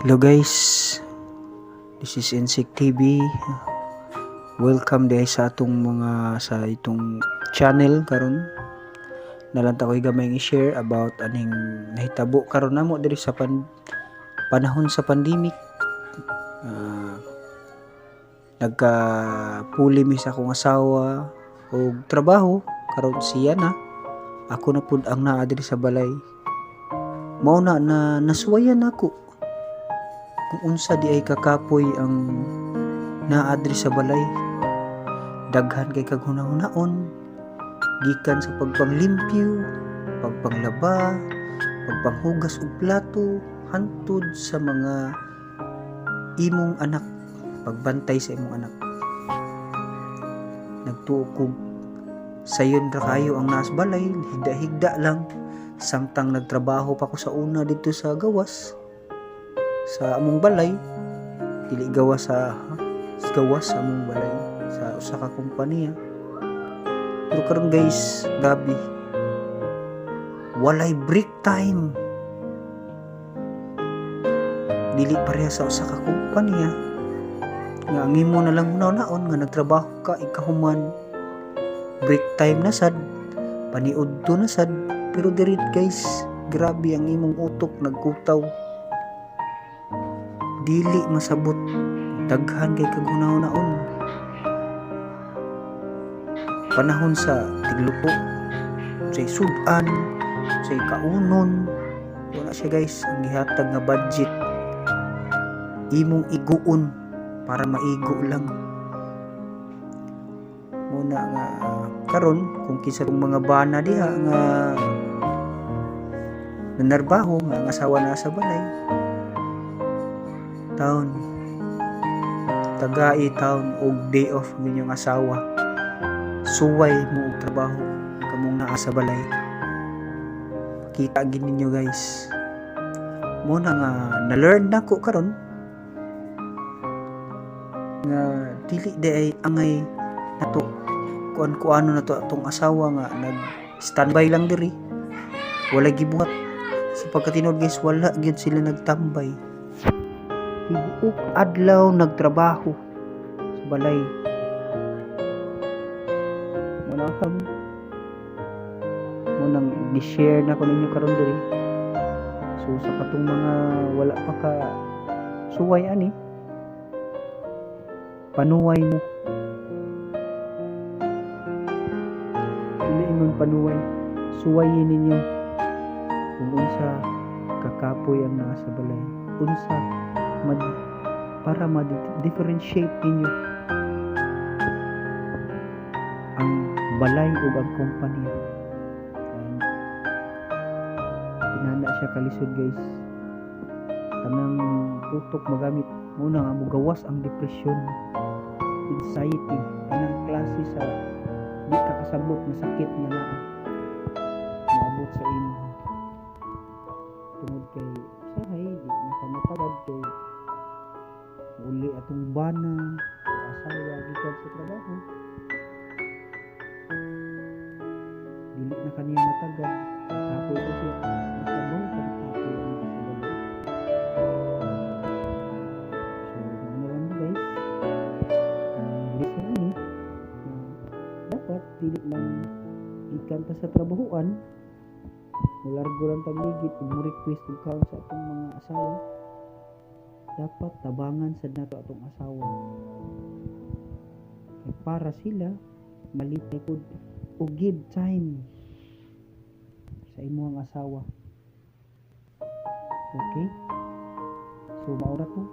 Hello guys, this is Insect TV. Welcome diay sa atong mga sa itong channel karon. Nalanta ko'y gamay i-share about aning nahitabo karon namo diri sa panahon sa pandemic. Nagka puli mi sa akong asawa og trabaho karon, siya na, ako na pud ang naa diri sa balay. Mao na na nasuwayan nako kung unsa di ay kakapoy ang naa diri sa balay. Daghan kay kag hunahunaon gikan sa pagpanglimpyo, pagpanglaba, pagpanghugas og plato, hantud sa mga imong anak, pagbantay sa imong anak. Nagtuo kog sayon ra kayo ang naas balay, higda-higda lang, samtang nagtrabaho pa ko sa una dito sa gawas sa among balay, dili gawas sa gawas sa among balay, sa usa ka kompanya. Pero karon guys, gabi, walay break time. Dili pareha sa usa ka kompanya nga ang imo na lang hunahunaon nga nagtrabaho ka, ikahuman, break time na sad, paniudto na sad. Pero diri guys, grabe, ang imong utok nagkutaw, dili masabot, daghan kay kag hunahunaon panahon sa tigluto, sa sudan, sa kaunon. Wala siya guys, ang gihatag nga budget, imong iguon para maigo lang muna. Nga karon, kung kinsa tong mga bana diha nga nanarbaho nga ang asawa na sa balay, taon tagai taon og day off ang inyong asawa, suway mo og trabaho kamong naa sa balay. Kita gid ninyo guys, mo na nga na-learn nako karon nga dili di ay angay nato kuan kuano na to atong asawa nga nag standby lang diri, wala gibuhat. Sa pagkatinod guys, wala gyud sila nagtambay, tibuok adlaw nagtrabaho sa balay. Muna kami mo nang gi-share na ko ninyo karon diri. So sa katong mga wala pa ka suway ani, panuway mo. Dili ingon panuway, suwayin ninyo kung unsa kakapoy ang naa sa balay, unsa para ma-differentiate ninyo ang balay ug ang kumpanya. And inana siya kalisod guys, tanang utok magamit muna nga mugawas ang depression, anxiety, tanang klase sa di ka kasabot nga sakit nga naa moabot sa imo tungod kay usahay di nakamatagad kay uli atong bana o asawa gikan sa trabaho, dili na kaniya matagad, kapoy ko siya, masabaw ka kapoy ang nasa balay. So mao na lang guys ang lesson ani na dapat dili lang gikan ta sa trabahuan, mulargo lang tag ligid ug mo request og kaon sa atong mga asawa. Dapat tabangan sad nato atong asawa kay para sila malipay pud, og give time sa imong asawa. Okay, so mao ra to.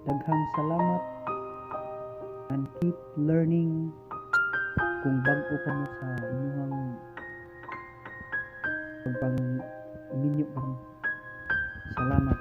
Daghang salamat and keep learning. Kung bag-o pa mo sa